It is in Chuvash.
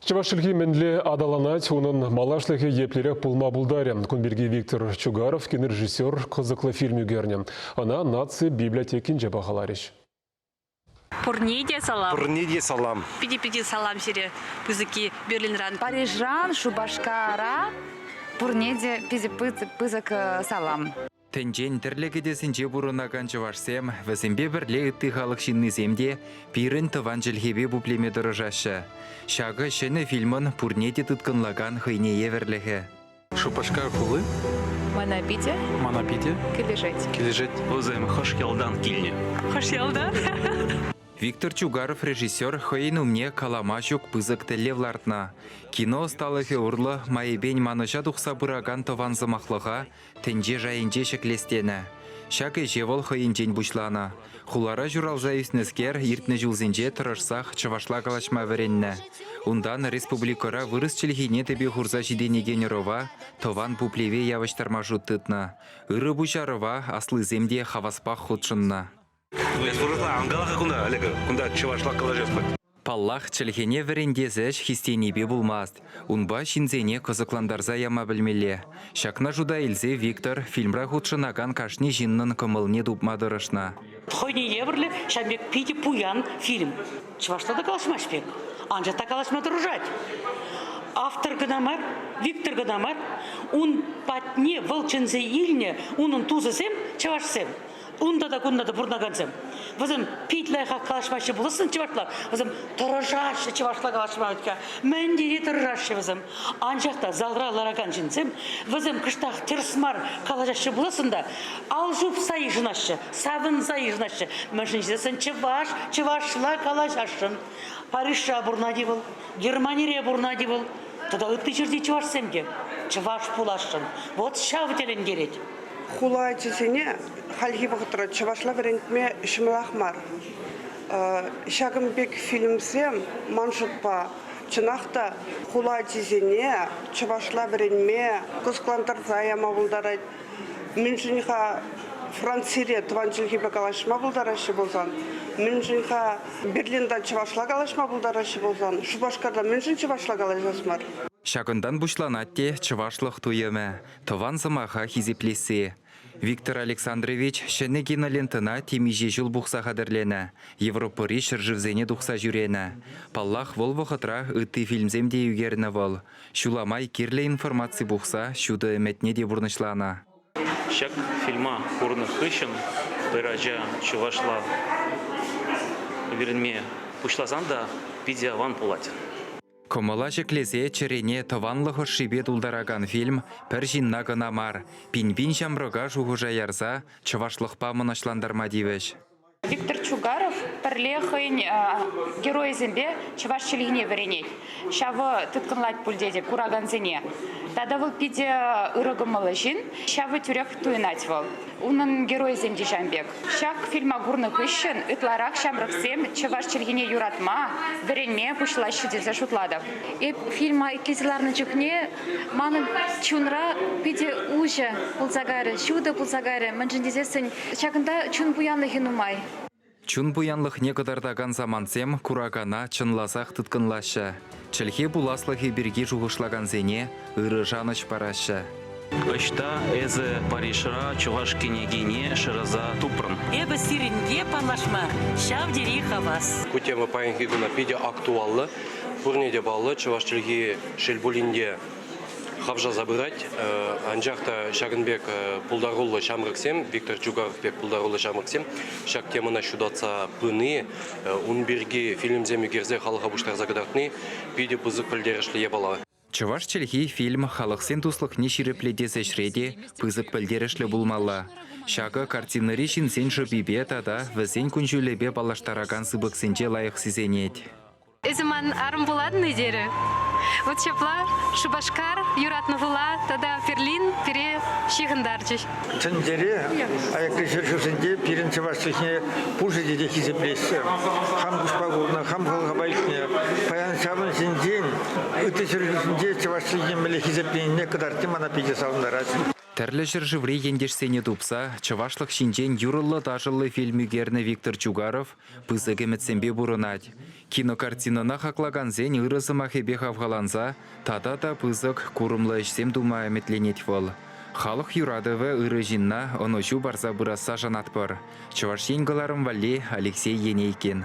Чӑваш чӗлхи мӗнле аталанать, унӑн малашлӑхӗ еплерех пулма пултарӗ. Кун пирки Виктор Чугаров кинорежиссер кӑсӑклӑ фильм ӳкернӗ. Ӑна наци библиотекинче пахаларӗҫ. Пурне те салам. Пурне те салам. Питӗ-питӗ салам сире, пысӑкки Берлинран. Парижран Шупашкара пурне те питӗ пысӑк салам. Тӗнчен тӗрлӗ кӗтесӗнче пурӑнакан чӑвашсем, вӗсемпе пӗрле ытти халӑх ҫыннисем те пирӗн тӑван чӗлхепе пуплеме тӑрӑшаҫҫӗ. Ҫакӑ ҫӗнӗ фильмӑн пурне те тыткӑнлакан хӑйне евӗрлӗхӗ. Шупашкар хули. Мана питӗ. Мана питӗ. Килӗшет. Килӗшет. Вӗсем хӑш ялтан килнӗ? Хӑш ялтан? Виктор Чугаров режиссер хӑйӗн умне калама ҫук пысӑк тӗллев лартнӑ. Кино ӑсталӑхӗ урлӑ майӗпен манӑҫа тухса пыракан тӑван сӑмахлӑха тӗнче шайӗнче ҫӗклес тенӗ. Ҫак ӗҫе вӑл хӑйӗнчен пуҫланӑ. Хулара ҫуралса ӳснӗскер иртнӗ ҫулсенче тӑрӑшсах чӑвашла калаҫма вӗреннӗ. Унтан республикӑра вырӑс чӗлхине тӗпе хурса ҫитӗнекен ӑрӑва тӑван пуплеве явӑҫтарма шут тытнӑ. Ырӑ пуҫарӑва аслисем те хаваспах хутшӑннӑ. Кунта, Олег, кунта чӑвашла калаҫас пулать. Паллах, чӗлхене вӗрентес ӗҫ хистенипе пулмасть. Унпа ҫынсене кӑсӑклантарса яма пӗлмелле. Ҫакна шута илсе Виктор фильмра хутшӑнакан кашни ҫыннӑн кӑмӑлне тупма тӑрӑшнӑ. Хӑйне евӗрлӗ ҫав пек питӗ пуян фильм. Чӑвашла та калаҫмасть пек, анчах та калаҫма тӑрӑшать. Автор кӑна мар, Виктор кӑна мар, ун патне вӑл чӗнсе илнӗ унӑн тусӗсем, чӑвашсем, Унта та кунта та пурӑнакансем. Вӗсем пит лайӑхах калаҫмаҫҫӗ пуласӑн чӑвашла. Вӗсем тӑрӑшаҫҫӗ чӑвашла калаҫма. Мӗн тери тӑрӑшаҫҫӗ вӗсем. Анчах та залра ларакан ҫынсем вӗсем кӑштах тӗрӗс мар калаҫаҫҫӗ пуласӑн та ал ҫупса йышӑнаҫҫӗ, савӑнса йышӑнаҫҫӗ. Мӗншӗн тесен чӑваш чӑвашла калаҫасшӑн. Парижра пурӑнать-и вӑл, Германире пурӑнать-и вӑл, тата ытти ҫӗрти чӑвашсем те чӑваш пуласшӑн. Вот ҫав тӗлӗнтерет. Хула ачисене хальхи вӑхӑтра чӑвашла вӗрентме ҫӑмӑлах мар. Ҫакӑн пек фильмсем, ман шутпа, чӑнах та хула ачисене чӑвашла вӗренме кӑсӑклантарса яма пултарать. Мӗншӗн-ха Францире тӑван чӗлхепе калаҫма пултараҫҫӗ пулсан, мӗншӗн-ха Берлинта чӑвашла калаҫма пултараҫҫӗ пулсан, Шупашкарта мӗншӗн чӑвашла калаҫас мар? Ҫакӑнтан пуҫланать те чӑвашлӑх туйӑмӗ, тӑван сӑмаха хисеплесси. Виктор Александрович ҫӗнӗ кинолентӑна темиҫе ҫул пухса хатӗрленӗ, Европӑри ҫӗршывсене тухса ҫӳренӗ. Паллах, вӑл вӑхӑтра ытти фильмсем те ӳкернӗ вӑл. Ҫула май кирлӗ информаци пухса ҫутӑ ӗмӗтне те пурнӑҫланӑ. Ҫак фильма курнӑ хыҫҫӑн пӗр ача чӑвашла вӗренме пуҫласан та питӗ аван пулать. Кӑмӑла ҫӗклесе чӗрене тӑванлӑх ӑшшипе тултаракан фильм пӗр ҫынна кӑна мар, пин-пин ҫамрӑка шухӑша ярса чӑвашлӑхпа мӑнаҫлантарма тивӗҫ. Виктор Чугаров пӗрле хӑйӗн геройӗсемпе чӑваш чӗлхине вӗренет. Ҫавӑ тыткӑнлать пуль тетӗп куракансене. Тата вӑл питӗ ырӑ кӑмӑллӑ ҫын. Ҫавӑ тӳрех туйӑнать вӑл. Унӑн геройӗсем те ҫавӑн пек. Ҫак фильма курнӑ хыҫҫӑн ытларах ҫамрӑксем чӑваш чӗлхине юратма, вӗренме пуҫлаҫҫӗ тесе шутлатӑп. Эп фильма итлесе ларнӑ чухне манӑн чунра питӗ уҫӑ пулса кайрӗ, ҫутӑ пулса кайрӗ. Мӗншӗн тесессӗн ҫакӑнта чун пуянлӑхӗ нумай. Чун пуянлӑхне кӑтартакан самантсем куракана чӑнласах тыткӑнлаҫҫӗ. Чӗлхе пуласлӑхӗ пирки шухӑшлакансене ырӑ шанӑҫ параҫҫӗ. Ӑҫта эсӗ Парижра чӑваш кӗнекине шыраса тупрӑн? Эпӗ сирӗнпе паллашма ҫав тери хавас. Ку тема паянхи куна питӗ актуаллӑ. Пурне те паллӑ, чӑваш чӗлхи, шел пулин те, хавшаса пырать. Анчах та ҫакӑн пек пултаруллӑ ҫамрӑксем, Виктор Чугаров пек пултаруллӑ ҫамрӑксем ҫак темӑна ҫутатса пыни, ун пирки фильмсем ӳкерсе халӑха пуҫтарса кӑтартни питӗ пысӑк пӗлтерӗшлӗ япала. Чӑваш чӗлхи фильм халӑхсен туслӑхне ҫирӗплетес ӗҫре те пысӑк пӗлтерӗшлӗ пулмалла. Ҫакӑ картинӑри ҫынсен шӑпипе тата вӗсен кун-ҫулӗпе паллаштаракан сыпӑксенче лайӑх сисӗнет. Эсӗ ман арӑм пулатӑн-и терӗ. Вот ҫапла Шупашкар, юратнӑ хула тата Берлин пире ҫыхӑнтарчӗҫ. Тӗнчере, аякри ҫӗршывсенче пирӗн чӑваш чӗлхине пур ҫӗрте те хисеплеҫҫӗ. Хам куҫпа курнӑ, хам хӑлхапа илтнӗ. Паян ҫавӑн ҫинчен ытти ҫӗршывсенче чӑваш чӗлхине мӗнле хисепленине кӑтартни мана питӗ савӑнтарать. Тӗрлӗ ҫӗршыври ентешсене тупса чӑвашлӑх ҫинчен юрӑллӑ-ташӑллӑ фильм ӳкернӗ Виктор Чугаров пысӑк ӗмӗтсемпе пурӑнать. Кинокартинӑна хаклакансен ырӑ сӑмахӗпе хавхаланса тата та пысӑк курӑмлӑ ӗҫсем тума ӗмӗтленет вӑл. Халӑх юратӑвӗ ырӑ ҫынна ӑнӑҫу парса пырасса шанатпӑр. Чӑваш Ен кӑларӑм валли Алексей Енейкин.